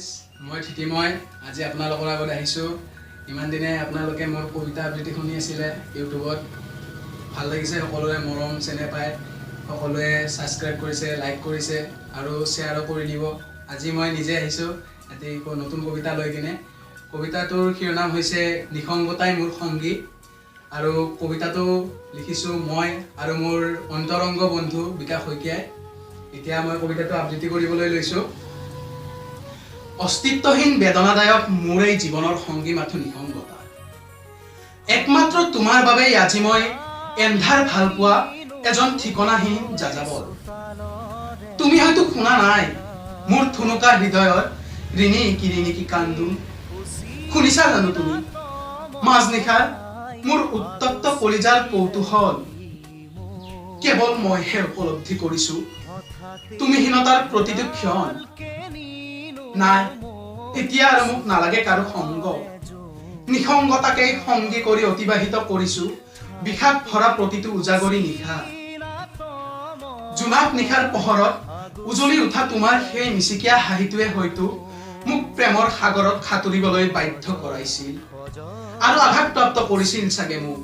Friends, মই ধৃতিময় আজি আপোনালোকৰ আগত আহিছোঁ। ইমান দিনে আপোনালোকে মোৰ কবিতা আবৃত্তি শুনি আছিলে ইউটিউবত। ভাল লাগিছে সকলোৰে মৰম চেনেহ পাই। সকলোৱে ছাবস্ক্ৰাইব কৰিছে, লাইক কৰিছে আৰু শ্বেয়াৰো কৰি দিব। আজি মই নিজে আহিছোঁ এটি নতুন কবিতা লৈ কিনে। কবিতাটোৰ শিৰোনাম হৈছে "নিসংগতাই মোৰ সংগী" আৰু কবিতাটো লিখিছোঁ মই আৰু মোৰ অন্তৰংগ বন্ধু বিকাশ শইকীয়াই। এতিয়া মই কবিতাটো আবৃত্তি কৰিবলৈ লৈছোঁ। অস্তিত্বহীন, বেদনাদায়ক মোৰ এই জীৱনৰ সংগী মাথো নিসংগতা। একমাত্ৰ তোমাৰ বাবেই আজি মই এন্ধাৰ ভালপোৱা এজন ঠিকনাহীন যাযাবৰ। তুমি হয়তো শুনা নাই মোৰ থুনুকা হৃদয়ত ৰিণিকি ৰিণিকি কান্দোন। শুনিছা জানো তুমি মাজনিশাৰ মোৰ উত্তপ্ত কলিজাৰ কৌতূহল? কেৱল মইহে উপলব্ধি কৰিছো তুমিহীনতাৰ প্ৰতিটো ক্ষণ। নাই, এতিয়া আৰু মোক নালাগে কাৰো সংগ। নিসংগতাকেই সংগী কৰি অতিবাহিত কৰিছো বিষাদ ভৰা প্ৰতিটো উজাগৰী নিশা। জোনাক নিশাৰ পোহৰত উজলি উঠা তোমাৰ সেই মিচিকীয়া হাঁহিটোৱে হয়তো মোক প্ৰেমৰ সাগৰত সাঁতুৰিবলৈ বাধ্য কৰাইছিল আৰু আঘাতপ্ৰাপ্ত কৰিছিল চাগে মোক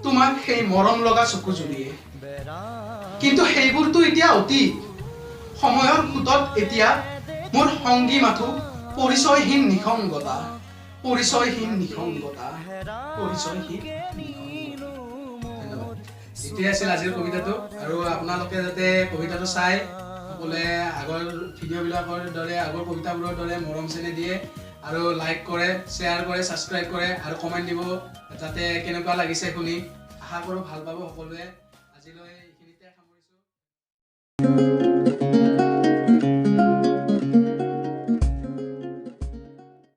তোমাক সেই মৰম লগা চকুজুৰিয়ে। কিন্তু সেইবোৰতো এতিয়া অতীত। সময়ৰ সোঁতত এতিয়া মোৰ সংগী মাথো পৰিচয়হীন নিসংগতা, পৰিচয়হীন নিসংগতা, পৰিচয়হীন নিসংগতা। ধন্যবাদ। এইটোৱে আছিল আজিৰ কবিতাটো। আৰু আপোনালোকে যাতে কবিতাটো চাই সকলোৱে আগৰ ভিডিঅ'বিলাকৰ দৰে, আগৰ কবিতাবোৰৰ দৰে মৰম চেনেহ দিয়ে আৰু লাইক কৰে, শ্বেয়াৰ কৰে, ছাবস্ক্ৰাইব কৰে আৰু কমেণ্ট দিব যাতে কেনেকুৱা লাগিছে শুনি। আশা কৰোঁ ভাল পাব সকলোৱে। আজিলৈ